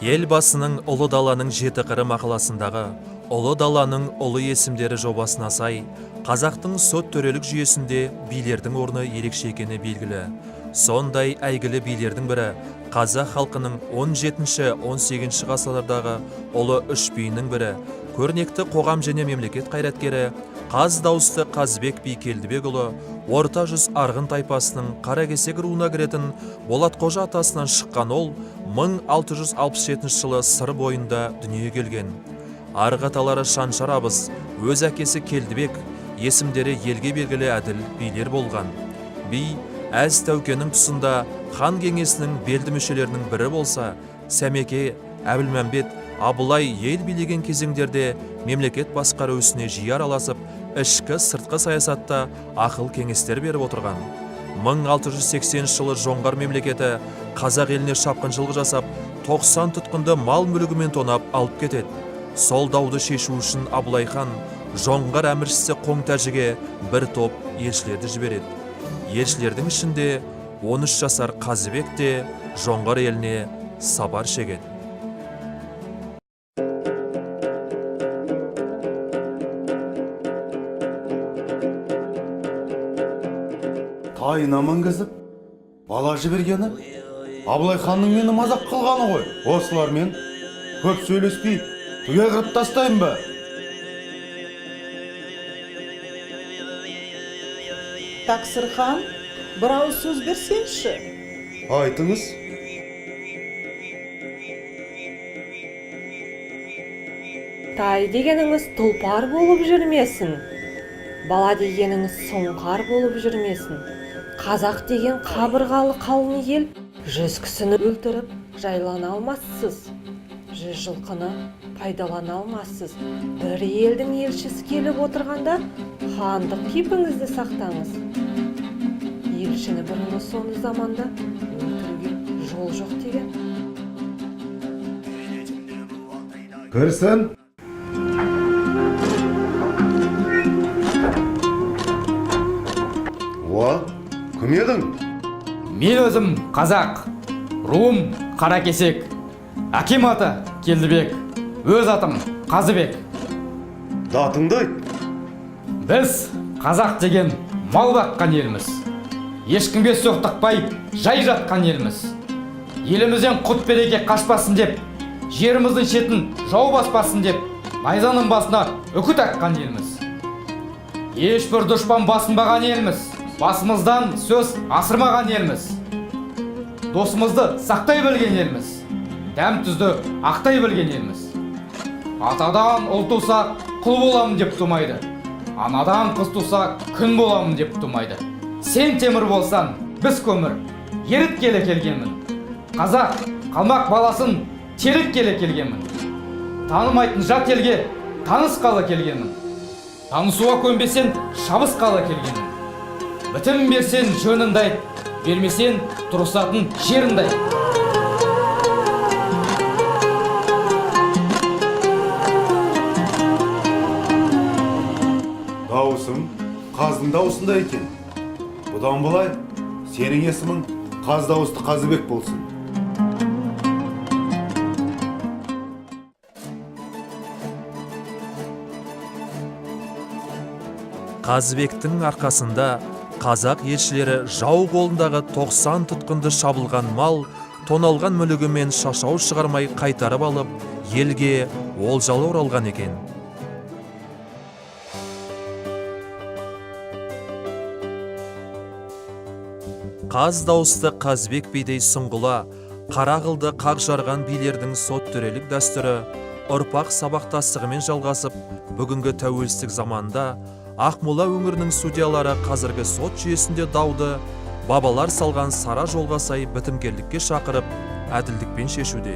Елбасының «Ұлы даланың жеті қыры» мақаласындағы «Ұлы даланың ұлы есімдері» жобасына сай, қазақтың сот төрелік жүйесінде билердің орны ерекше екені белгілі. Сондай әйгілі билердің бірі, қазақ халқының 17-18 ғасырлардағы ұлы үш биінің бірі, көрнекті қоғам және мемлекет қайраткері қаз дауысты Қазыбек би Келдібекұлы Орта жүз арғын тайпасының Қаракесек руына кіретін Болатқожа атасынан шыққан. Ол 1667 жылы Сыр бойында дүниеге келген. Арғы аталары Шаншар абыз, өз әкесі Келдібек есімдері елге белгілі әділ билер болған. Би Әз Тәукенің тұсында хан кеңесінің белді мүшелерінің бірі болса, Сәмеке, Әбілмәмбет, Абылай ел билеген кезеңдерде мемлекет басқару ісіне жиі араласып, ішкі сыртқы саясатта ақыл кеңестер беріп отырған. 1680 жылы Жоңғар мемлекеті қазақ еліне шапқыншылық жасап, 90 тұтқынды мал мүлігімен тонап алып кетеді. Сол дауды шешу үшін Абылай хан жоңғар әміршісі Қоңтәжіге бір топ елшілерді жібереді. Елшілердің ішінде 13 жасар Қазыбек те жоңғар еліне сапар шегеді. Тайына мінгізіп бала жібергені Абылай ханның мені мазақ қылғаны ғой. Осылармен көп сөйлеспей, түгел қырып тастайын ба? Тақсыр хан, бір ауыз сөз берсеңші. Айтыңыз. Тай дегеніңіз тұлпар болып жүрмесін, бала дегеніңіз сұңқар болып жүрмесін. Қазақ деген қабырғалы қалың ел, 100 кісіні өлтіріп жайлана алмассыз, 100 жылқыны пайдалана алмассыз. Бір елдің елшісі келіп отырғанда, хандық кейпіңізді сақтаңыз. Елшіні бұрынғы соны заманда өлтіруге жол жоқ деген. Кірсін. Уа, кім едің? Мен өзім қазақ, руым Қаракесек, әкем аты Келдібек, өз атым Қазыбек. Датыңды айт. Біз қазақ деген мал баққан елміз, ешкімге соқтықпай жай жатқан елміз. Елімізден құт береке қашпасын деп, жеріміздің шетін жау баспасын деп, найзаның басына үкі таққан елміз. Ешбір дұшпан басынбаған елміз, басымыздан сөз асырмаған елміз. Досымызды сақтай білген елміз, дәм тұзды ақтай білген елміз. Атадан ұл туса, құл боламын деп тумайды, анадан қыз туса, күн боламын деп тумайды. Сен темір болсаң, біз көмір еріткелі келгенмін. Қазақ, қалмақ баласын теріткелі келгенмін. Танымайтын жат елге танысқалы келгенмін. Танысуға көнбесең, шабысқалы келгенмін. Бітім берсең, жөніңді айт, бермесең, тұрысатын жеріңді айт. Дауысың қаздың дауысындай екен. Бұдан былай сенің есімің Қаз дауысты Қазыбек болсын. Қазыбектің арқасында қазақ елшілері жау қолындағы 90 тұтқынды шабылған мал, тоналған мүлігімен шашау шығармай қайтарып алып, елге олжалы оралған екен. Қаз дауысты Қазыбек бидей сұңғыла, қара қылды қақ жарған билердің сот төрелік дәстүрі ұрпақ сабақтастығымен жалғасып, бүгінгі тәуелсіздік заманда Ақмола өңірінің судьялары қазіргі сот жүйесінде дауды бабалар салған сара жолға сай бітімгерлікке шақырып, әділдікпен шешуде.